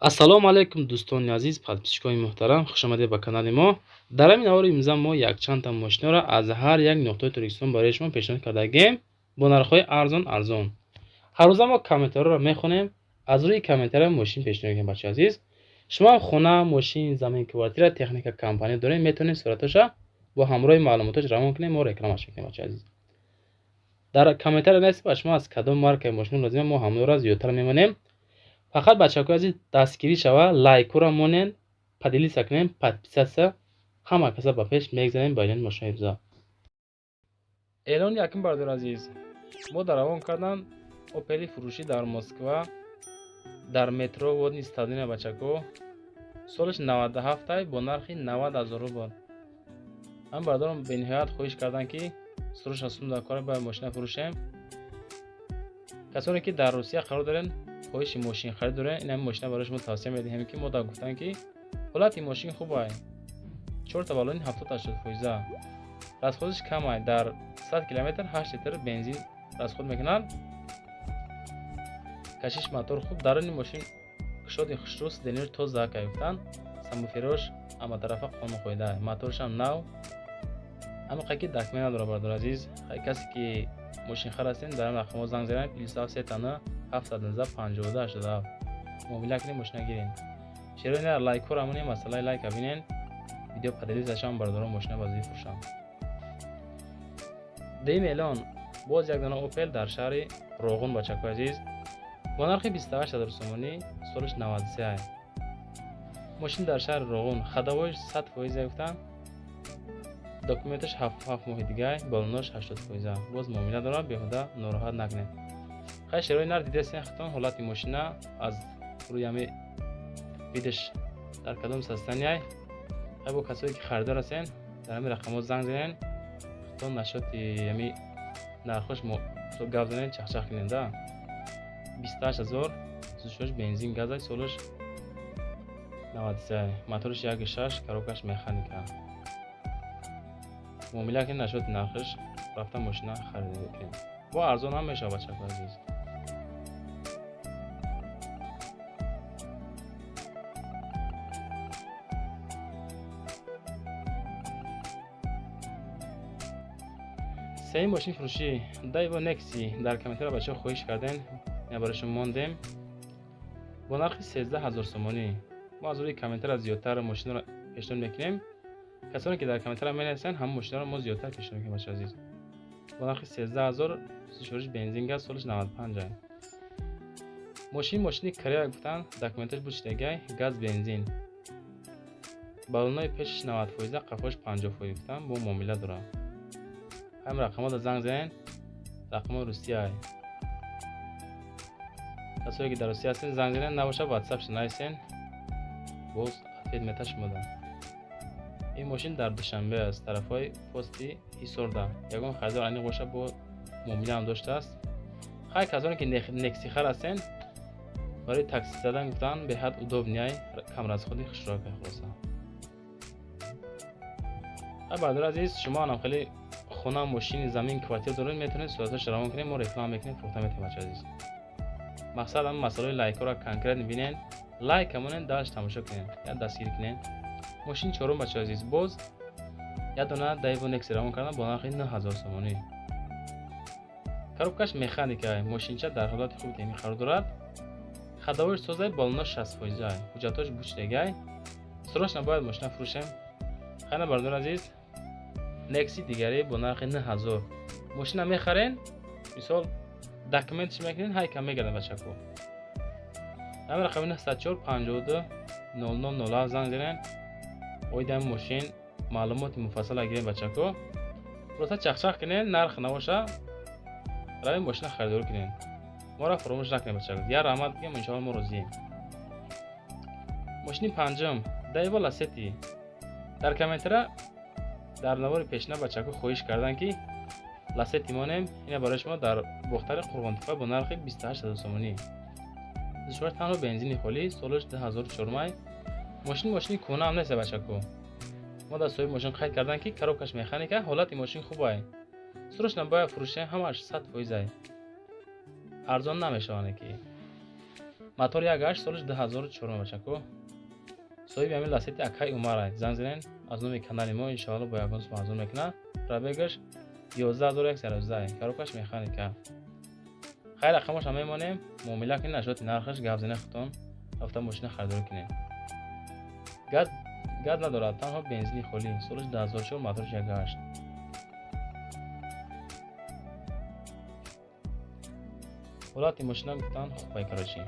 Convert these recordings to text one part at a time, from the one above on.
Ассалому алайкум, дӯстони азиз, подписчикони муҳтарам, хушомадед ба канали мо. Дар ҳамин навори имрӯза мо якчандта мошинаро аз ҳар як нуқтаи Тоҷикистон барои шумо пешниҳод кардагем бо нархҳои арзон арзон. Ҳаррӯза мо комментарҳоро мехонем, аз рӯи комментария мошин пешниҳод мекунем, бачаи азиз. Шумо ҳам хона, мошин, замин, квартира, техника, компания доред, метавонед сураташа бо ҳамроҳи маълумоташ равон кунед, мо рекламаш мекунем, бачаи азиз. Дар комментария нависед ба шумо аз кадом маркаи мошин лозима, мо ҳамонро зиёдтар мемонем. Фақат, бачаҳои азиз, дастгирӣ шава, лайкҳоро монен, поделиться кунем, подписаться, ҳама каса ба пеш мегзарем ба ин мошинаи имрӯза. Эълони якум, бародари азиз, мо дар равон кардан Опели фурӯшӣ дар Москва, дар метро Водный стадиона, бачако, солаш 97 бо нархи 90 ҳазор рубл. Ҳам бародарон бениҳоят хоҳиш карданд, ки срочно сум дар кора, бояд мошина фурӯшем. Касоне ки дар Русия қарор дорен, хоҳиши мошинхарид дорен, ин ҳамин мошина барои шумо тавсия медиҳем, ки мо дар гуфтан, ки ҳолати мошин хуб ай, чорта баллони 70-80 фоиза, расходаш камай, дар 100 километр 8 литр бензин расход мекунад, кашиш мотор хуб, даруни мошин кушоди хушрӯ, сиденьяш тоза кай гуфтан, сабвуферош ҳаматарафа қонун қоида, моторашам нав, ҳамин ки документ надорад. Бародари азиз, касе ки мошинхар ҳастем, дар ин рақамҳо занг занед: +7 3 9 719 52 87. Муомила кунед, мошина гирен. Шерои лайкҳоро монем, масъалаи лайка бинен, видео поделиться шавам, бародарон мошина ба зудӣ фурӯшанд. Дуюм эълон: боз як дона Опел дар шаҳри Роғун, бачакои азиз, бо нархи 28 ҳазор сомонӣ, солаш 93. Мошин дар шаҳри Роғун, ходовойш 100 фоиза гуфтанд, документаш 7 моҳи дигай, баллонош 80 фоиза, боз муомила дорад, беҳуда нороҳат накунед. Хай, шерои нар дидесен хитон, ҳолати мошина аз рӯи ҳами видаш дар кадом состоянияй. Хай, бо касое ки харидор ҳастен, дар ҳамин рақамҳо занг занен, хитон насчёти ҳами нархош гап занен, чахчах кунен да. 28 000, сушош бензин, газай, солаш 93, мотораш 1,6, коробкаш механика. Муомила кунед насчёти нархаш, рафта мошина харидорӣ кунед, бо арзон ҳам мешавад, бачаҳои азиз. Сеюм мошини фурӯшӣ Дайва Некси. Дар комментария бачаҳо хоҳиш кардем, ина барои шумо мондем бо нархи 13 000 сомонӣ. Мо аз рӯи комментария зиёдтар мошинаро пешниҳод мекунем. Касоне ки дар комментария менависанд, ҳамон мошинаро мо зиёдтар пешниҳод мекунем, бачаҳои азиз. Бо нархи 13 000, сушориш бензин, газ, солаш 95. Мошин мошини Корея гуфтанд, документаш бучидагай, газ, бензин, баллонои пешаш 90 фоиза, қафош 50 фоиз гуфтанд, бо муомила дорад. Ҳамин рақамҳода занг занед, рақамҳои Русияй. Касое ки дар Русия ҳастен, занг занед, набошад, ватсапша нависен, боз ответ мета шумода. Ин мошин дар Душанбе аст, тарафҳои пости Ҳисорда. Ягон харидор аниқ бошад, бо муомилаам доштааст. Хай, касоне ки нексихар ҳастен, барои такси задан гуфтан беҳад удобный, камрасходи, хушрӯяка. Хулоса, хай, бародари азиз, шумо анам хеле хона, мошини, замин, квартира доред, метавонед сураташро равон кунед, мо реклама мекунем, фурӯхта метавонем, бачаи азиз. Мақсад ҳамин масъалаи лайкҳоро конкретно бинен, лайк монен, дальше тамошо кунед, я дастгирӣ кунед. Мошини чорум, бачаи азиз, боз як дона Дайво Некси равон кардам бо нархи 9000 сомонӣ, коробкаш механика, мошинча дар ҳолати хуби техникӣ қарор дорад, ходовойш созай, баллонош 60 фоиза, ҳуҷҷатҳош бучидагай, срочно бояд мошина фурӯшем. Хайна, бародари азиз, Некси дигаре бо нархи 9000 мошина мехарен, мисол, документш мекунен, ҳай кам мегардад, бачако. Ҳамин рақами 904 52 00 07 занг занен, оиди ҳамин мошин маълумоти муфассала гирем, бачако. Хулоса, чахчах кунен, нарх набоша, равем мошина харидорӣ кунем, моро фаромӯш накунем, бачако. Я раҳмат бигем, иншоалло мо розием. Мошини панҷум Дайва Ласети. Дар комментара дар навори пешина бачако хоҳиш карданд, ки Ласети монем. Ина барои шумо дар Бохтари Қурғонтеппа бо нархи 28 ҳазор сомонӣ, душвор, танҳо бензини холӣ, солаш 2004. Мошин мошини кӯҳна ҳам нест, бачако. Мо дар соҳиби мошин қайд карданд, ки коробкаш механика, ҳолати мошин хубай, срочно бояд фурӯшем, ҳамаш 100 фоизай, арзон намешаванд, ки Мотор 1.8, солиш 2004, бачако. Соҳиби ҳамин Ласетти акай Умар. Занг занен аз номи канали мо, иншоалло бо ягон сум арзон мекунад. Пробегаш 11111, коробкаш механика. Хайр, рақамаша мемонем, муомила кунед, нашоти нархаш гап занед, худтон рафта мошина харидорӣ кунед. Газ надорад, танҳо бензини холӣ. Солиш 2004, моторш 1.8. Ҳолати мошина гуфтан хубай, короче.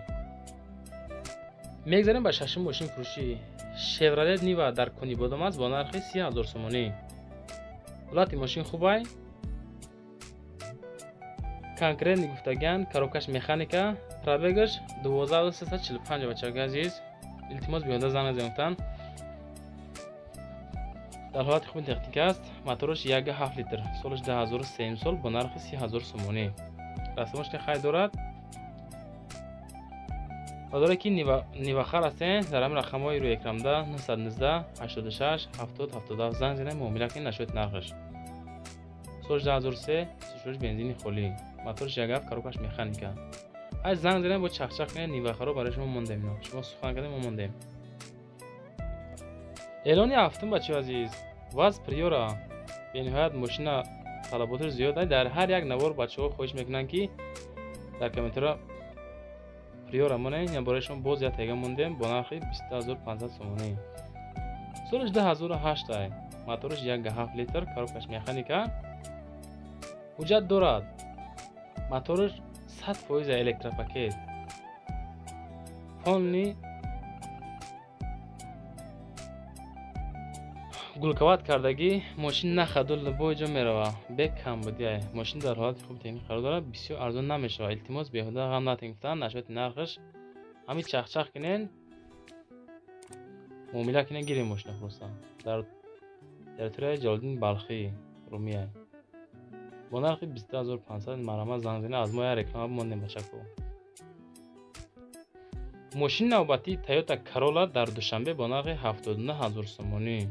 Мегзарем ба шашум мошин фурӯшӣ. Шевролет Нива дар Конибодом аст бо нархи 30 000 сомонӣ. Ҳолати мошин хубай. Конкретно гуфтаган, коробкаш механика, пробегаш 12345, бачаги азиз. Илтимос, биёда занг назанед гуфтан. Дар ҳолати хуби техника аст, мотораш 1,7 литр, солаш 2003 сол, бо нархи 30 000 сомонӣ. Растаможка хай дорад. Базоре ки Нивахар ҳастен, дар ҳамин рақамҳои рӯи экранда 919 86 70 77 занг занед, муомила кунед нашоти нархаш. Солаш 2003, шош бензини холӣ, мотораш 1.7, коробкаш механика. Ай, занг занед, бо чахчах кунед, Нивахаро барои шумо мондем ино. Шумо сухан кардем, мо мондем. Эълони ҳафтум, бачаҳои азиз, ВАЗ Приора. Бениҳоят мошина талаботаш зиёд. Дар ҳар як навор бачаҳо хоҳиш мекунанд, ки дар комментария Приора монед. Ин барои шумо боз як тега мондем бо нархи 20500 сомонӣ. Солаш 2008 ай, мотораш 1,7 литр, коробкаш механика, ҳуҷҷат дорад, мотораш 100% электропакет, полный гулкават кардагӣ. Мошин нахаду любой ҷо мерава, бе камбудиай. Мошин дар ҳолати хуби техникӣ қарор дорад, бисёр арзон намешавад. Илтимос, беҳуда ғам натен гуфтан, нашоти нархаш ҳамин чахчах кунен, муомила кунен, гирем мошина хулоса. Дар территорияи Ҷалолиддини Балхӣ Румия бо нархи 20500. Марҳамат, занг занед, аз мо як реклама бимондем, бачако. Мошини навбатии Тойота Карола дар Душанбе бо нархи 79 000 сомонӣ.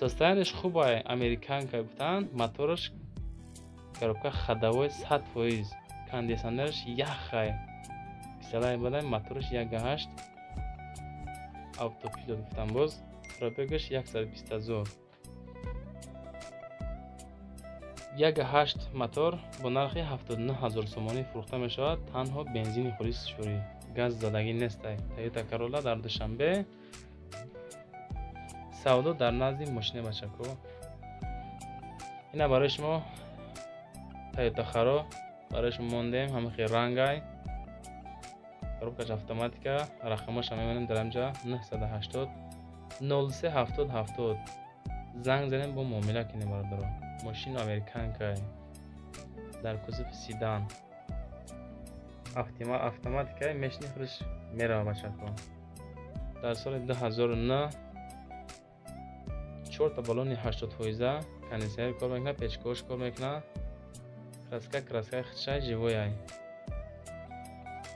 Состояниеш хубай, американка гуфтанд, мотораш коробка ходовой 100%, кондиционераш яхай, кисалай бадай, мотораш 1.8, автопилот гуфтам боз, пробегаш 120 000. 1.8 мотор бо нархи 79 000 сомонӣ фурӯхта мешавад, танҳо бензини холис шӯрӣ, газ задагӣ нестай. Тойота Карола дар Душанбе, савдо дар назди мошина, бачако. Ина барои шумо Тойота Харо барои шумо мондем, ҳамин рангай, коробкаш автоматика. Рақамаша мемонем дар ҳамҷа: 980 03 70 70. Занг занем, бо муомила кунем, бародаро. Мошин американкай, дар кузови седан, автоматикай, мешини худаш мерава, бачако. Дар соли 2009, чорта баллони 80%, кондиционер кор мекунад, печкаош кор мекунад, краска худшай живояй.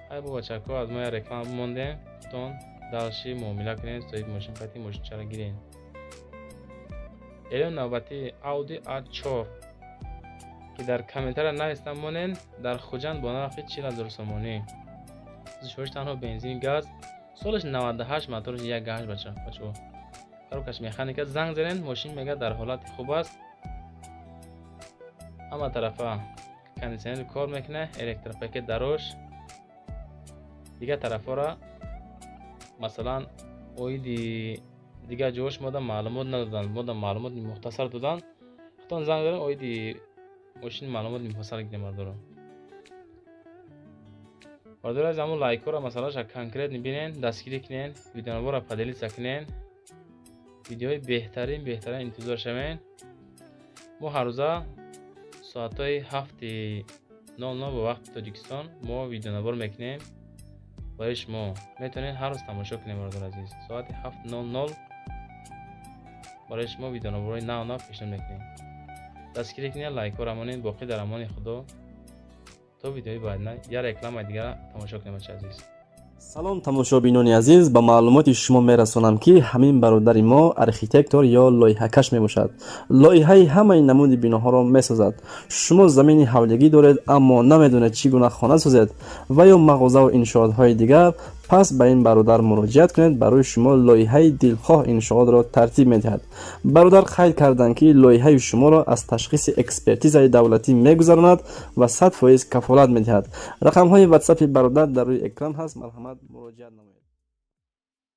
Ай бо, бачако, аз мо як реклама бимондем, худтон дальше муомила кунед, соҳиби мошин қати мошинчаро гирен. Эълон навбатии Audi A4, ки дар комментария навистан монен, дар Хуҷанд бо нархи 40 000 сомонӣ. Шош танҳо бензин, газ, солаш 98, мотораш 1.8, бача, бачаҳо, коробкаш механика. Занг занед, мошин мега дар ҳолати хуб аст, ҳама тарафа кондиционер кор мекунад, электропакет дарош. Дигар тарафҳоро, масалан, оиди дигар ҷоҳош мода маълумот надоданд, мода маълумоти мухтасар доданд. Худтон занг занед, оиди мошин маълумоти муфассал гирем, бардоро. Бардори аз ҳамун лайкҳоро масалаша конкретно бинен, дастгирӣ кунен, видеонаворро поделиться кунен, видеои беҳтарин беҳтарин интизор шавен. Мо ҳаррӯза соатҳои 7:00 ба вақти Тоҷикистон мо видеонавор мекунем барои шумо. Метавонед ҳар рӯз тамошо кунем, бародари азиз. Соати 7:00 барои шумо видеонаворҳои нав нав пешниҳод мекунем. Дастгирӣ кунед, лайкҳоро монед. Боқӣ дар амони Худо, то видеои баъдина. Як рекламаи дигара тамошо кунем, бачаи азиз. Салом, тамошобинони азиз! Ба маълумоти шумо мерасонам, ки ҳамин бародари мо архитектор ё лоиҳакаш мебошад. Лоиҳаи ҳамаи намуди биноҳоро месозад. Шумо замини ҳавлигӣ доред, аммо намедонед, чӣ гуна хона созед ва ё мағозаву иншоотҳои дигар, пас ба ин бародар муроҷиат кунед. Барои шумо лоиҳаи дилхоҳ иншоотро тартиб медиҳад. Бародар қайд карданд, ки лоиҳаи шуморо аз ташхиси экспертизаи давлатӣ мегузаронад ва 100% кафолат медиҳад. Рақамҳои ватсапи бародар дар рӯи экран ҳаст. Марҳамат, муроҷиат намоед.